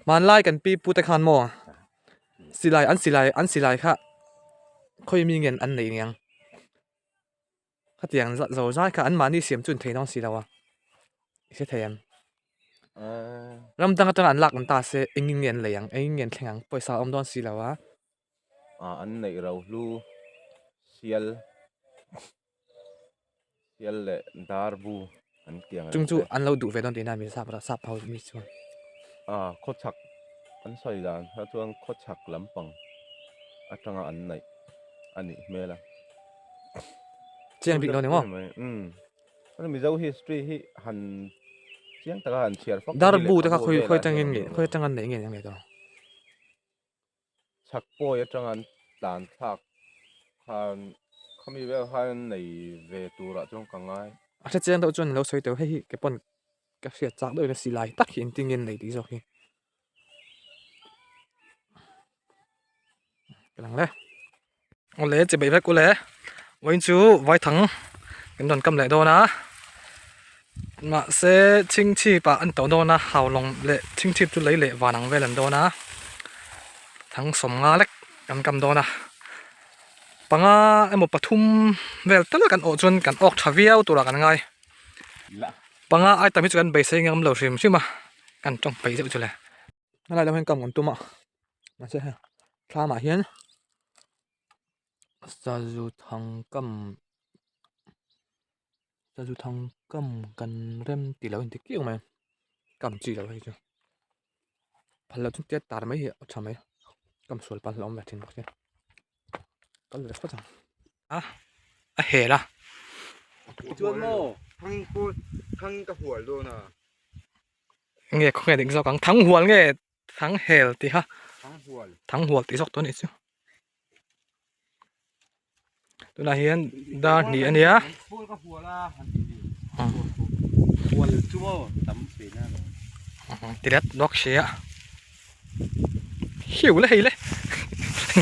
Hmanlai kan pi pu te khan maw silai an silai an silai kha khawi mi nge an nei niang khatiang zo zai kha an mahni siam chu an thei dawn si lo a i hre thei em ram dang atanga an lak an ta se engin nge an lei ang engin nge an thleng ang pawisa a awm dawn si lo a. An neih rohlu sial. Sial leh dar bu an ti ang Chung chu an lo duh ve dawn tihna mi sap sap ho mi chuan. A khawchhak an sawi dan kha chuan khawchhak lampang atanga an neih a nih hmel a. Chiang bik lo ni maw? Umm. Mizo history hi han chiang taka han chhiar fak Dar bu te kha khawi khawi atangin nge khawi atanga an neih nge ni ang le. Chhak pawi atanga an tlan thlak khan khami vel khan an nei ve turah chuan ka ngai. A hre chiang deuh chuan lo sawi teuh hei hi ke pawn ka hriat chak deuhin a si lai tak hi engtin nge an nei tih zawk hi. Ka lang le. Awle che beih vek ule vawiin chu vaithang kan rawn kam leh dawn a mahse chhingchhip ah an to dawn a haulawng leh chhingchhip chu lei leh van ang vel an dawn a thang sawmnga lek kan kam dawn a panga emaw pathum vel tal kan awh chuan kan awk tha viau turah kan ngai panga ai tam hi chu kan beisei ngam lo hrim hrim a kan tawng peih deuh chu le. A lai lam hian kam kan tum a mahse hei thlamah hian sazu thang kam sazu thang kam kan rem tih loh a inti kiau mai a kam chi loh hei chu phal loh chu tia tar mai hi a tha mai kam sual pal hlauhawm ve thin bawk sia kal ve phawt ang a a hel a. Chuan maw thang pawh thang ka hual dawn a. Nge khawnge dik zawk ang thang hual nge thang hel tih kha thang hual tih zawk tur a nih chu tunah hian dar hnih a nia ti let bawk sia hiu le hei le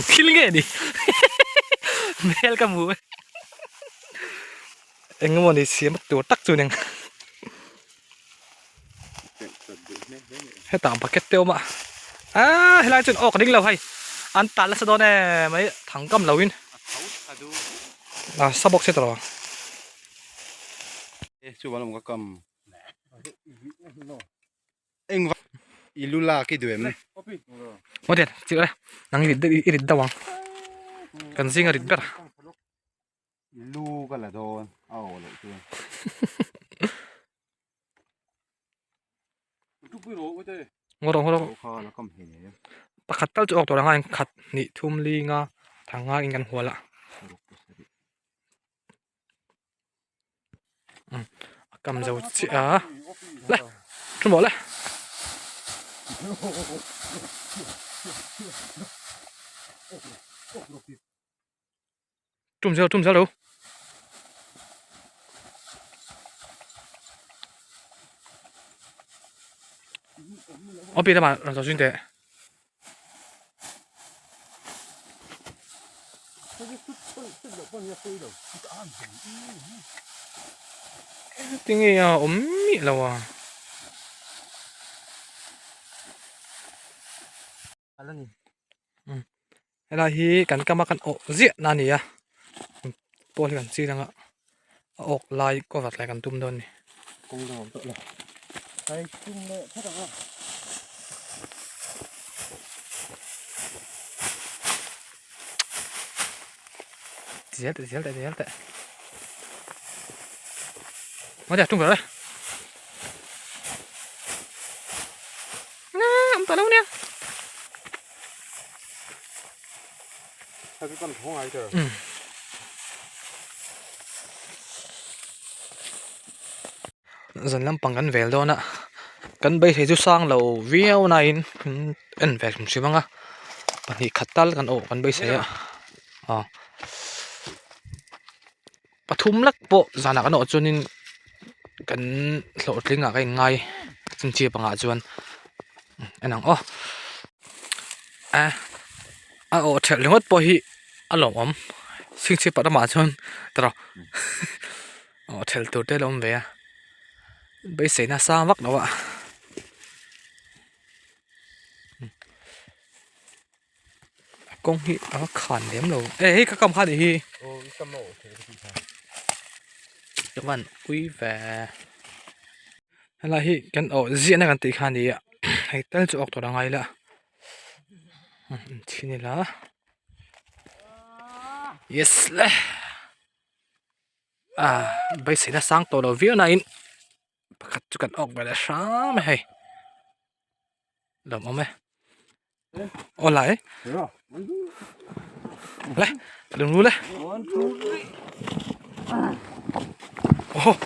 thil nge ni hmel ka hmu eng emaw ni siam tur tak chu ning. Hetah bucket te a awm a aaa helai chuan aw ka ding lo hei an tal nasa dawn em mai thang kam lo in a sa bawk se tawh aw tian chilh e nang i rit i rit deuh ang kan zing a rit ber. Lu ka la dawn a aw loh chuan. Ngaw rawh ngaw rawh. Pakhat tal chu awk tur anga khat hnih thum li nga thang nga in kan hual a. A kam zo chiah a. Le thu mawh le. Tum zel tum zel lo. Aw pi lamah rawn zawh zui teh. Tinge a awm miah lo a. Helai hi kan kam a kan awh ziah na a ni a pawl hi kan chil anga a awk lai cover lai kan tum dawn a ni. Ti zel teh ti zel teh ti zel teh Maw tum ber e. Awm tawh lo nia. Zan lampang kan vel dawn a kan beisei chu sang lo viau nain en ve hrim hrim ang a pahnih khat tal kan awh kan beisei a aw pathum lek pawh zanah kan awh chuanin kan hlawhtling ah ka inngai chingchip angah chuan en ang aw a a awh thelh ringawt pawh hi a lawmawm chingchip ah ramah chuan tawrh awh thelh tur te a lo awm ve a beiseina sang vak lo a. A kawng hi a va khan lem lo e hei ka kam kha nih hi chuan ui ve helai hi kan awh ziahna kan tih kha a ni a hei tal chu awk tawh a ngai la chhin ila yes le ah beiseina sang tawh lo viau nain pakhat chu kan awk ve leh hram a hei lawm awm e aw lai le lung lu le oh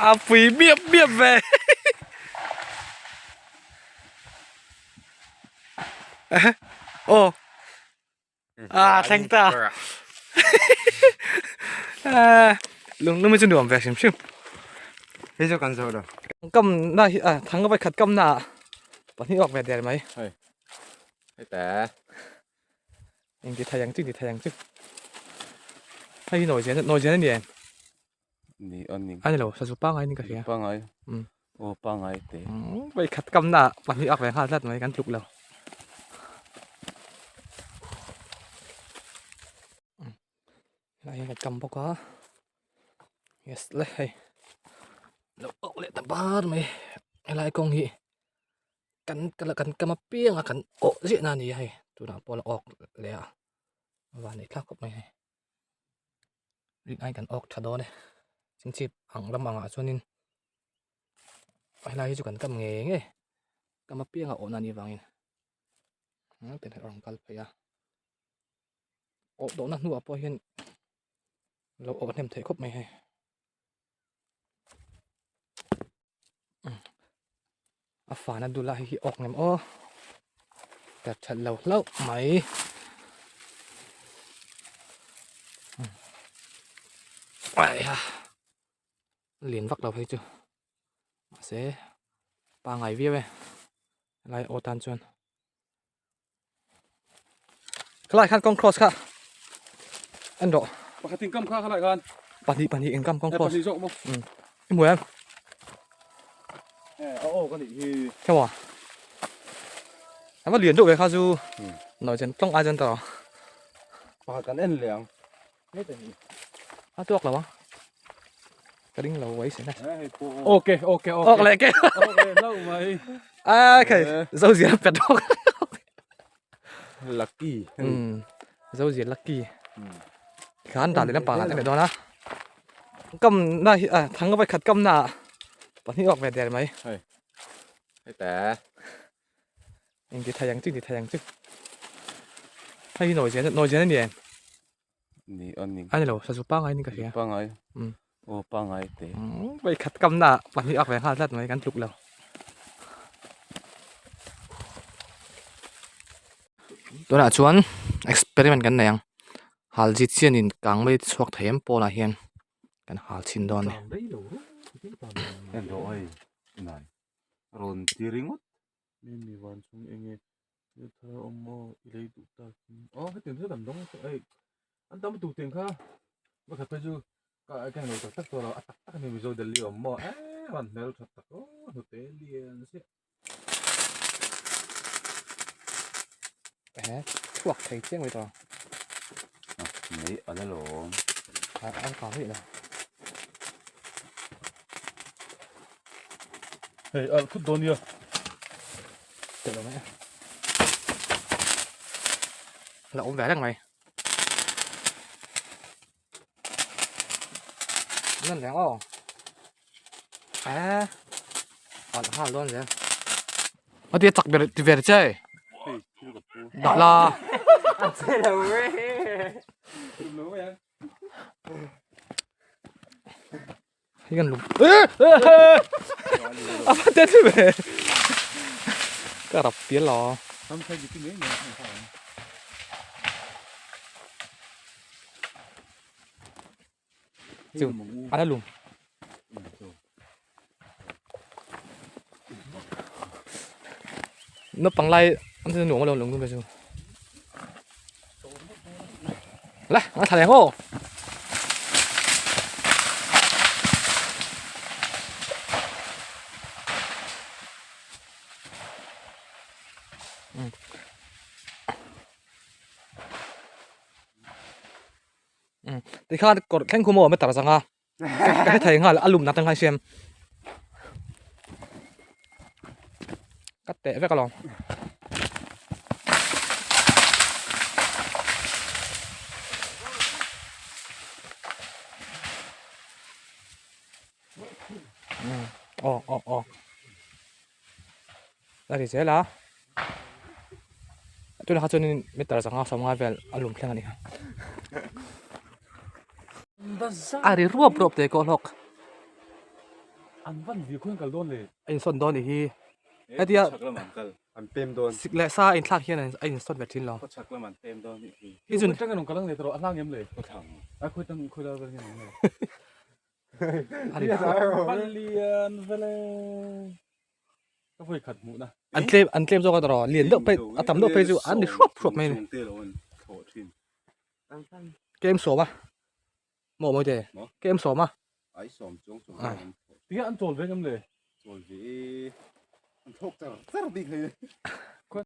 a pui biap biap ve aw À thleng ta. Lung lung chu nuam ve hrim hrim. Hei chu kan zo lo. Kam na hi a thang vai khat kam na pahnih awk ve der mai. Hei. Hei ta. Eng ti thai ang chu ti thai ang chu. Hei hi noi zen noi zen ani em? Ni ani. Ani lo sazu pangai ni ka hria. Pangai. Aw pangai te. Vai khat kam na pahnih awk ve nghal tlat mai kan tluk lo. Helai hian kan kam bawk a yes le hei lo awk leh ta bar mai helai kawng hi kan kan kam apiang a kan awh ziah na a ni a hei tunah pawh a la awk leh a van neih thlak khawp mai hei rin ai kan awk tha dawn e chingchip ang lam angah chuanin helai hi chu kan kam ngei ngei kam apiang a awhna a nih avangin a rawn kal phei a. Awh tawhna hnuah pawh hian lo awh hnem theih khawp mai hei. A fana dul a hei hi awk nem aw. Ka that lo hlauh mai. Aiha. Lian vak lo hei chu. Mahse pangai viau e. Helai aw tan chuan. Khalai khan kawng cross kha en rawh. Pakhat in kam kha khalai khan. Pahnih pahnih in kam kawng cross. Pahnih zawk maw. Um. I hmu em? Eh a aw ka nih hi. Khewa. Ava lian deuh ve kha chu. Noi chen tlawng ai chen tawh. Pakhat kan en leh ang. A tuak lo ang. Ka ding lo wai se na. Ok ok ok. Ok le ke. Ok lo mai. A khai zo zia pet ok. Lucky. Um. Zo zia lucky. Khan dan le pa kan le dona. Kam na hi a thang vai khat kam na. Pahnih ok ve der mai. Hei. Hei ta. Eng ti thai ang chu ti thai ang chu. Hei hi noi zen noi zen ani em? Ni ani. Ani lo sazu pangai ni ka hria. Pangai. Aw pangai te. Vai khat kam na pahnih ak ve nghal tlat mai kan tluk lo. Tunah chuan experiment kan nei ang. Hal zit chianin kang mai chhuak thei em pawnah hian kan hal chhin dawn a ni. En rawh hei nai rawn ti ringawt. Mi van chung enge thil thar awm maw i lei duh tak in aw hetiang thil tam dawng ei an tam tuk tiang kha pakhat phei chu ka ka englo tak tak tawh lo a tak tak ani mizo Delhi awm maw eh van hmel tha tak aw hnute lian chiah. Eh chhuak thei chiang mai tawh Nei a la lawm. An kang rih lo. Hei alh khut dawn nia. Telh lo mai a. La awm ve reng mai. Nan reng aw. Eh. Alh hal dawn zel. A tia chak ber ti ver che. Dah la. A che lo ve. Hei kan lung a va te thu ve ka rap pial lo chu ana lung naupang lai an chu nuam alawm lung chu le a thla leh haw. Tikhan kawr thleng khu maw meter zanga ka hre thei nghal a lumna atang khan siam ka teh vek alawm. Aw aw aw a ri zel a tunah kha chuanin meter 500 50 vel a lum thleng a ni a ri ruap ruap te kawh hlawk an van vi khuan kal dawn le a insawn dawn nih hi hetia an pem dawn sik leh sa a inthlak hian a insawn ve thin lo khawchhak lam an pem dawn nih hi hi chun tang an kalang le tawh a hlang em le khawthlang a khawi tang khawi la vel nge Palian vele ka vawi khat hmuh na. An tlem an tlem zawk a tawh lian deuh phei a tam deuh phei chu an ni hruap hruap mai a ni. Kem sawm a maw mawi te kem sawm a. Ai sawm chuang chuang Tinge an chawl ve ngam le? Chawl ve e an thawk char char bik hlei.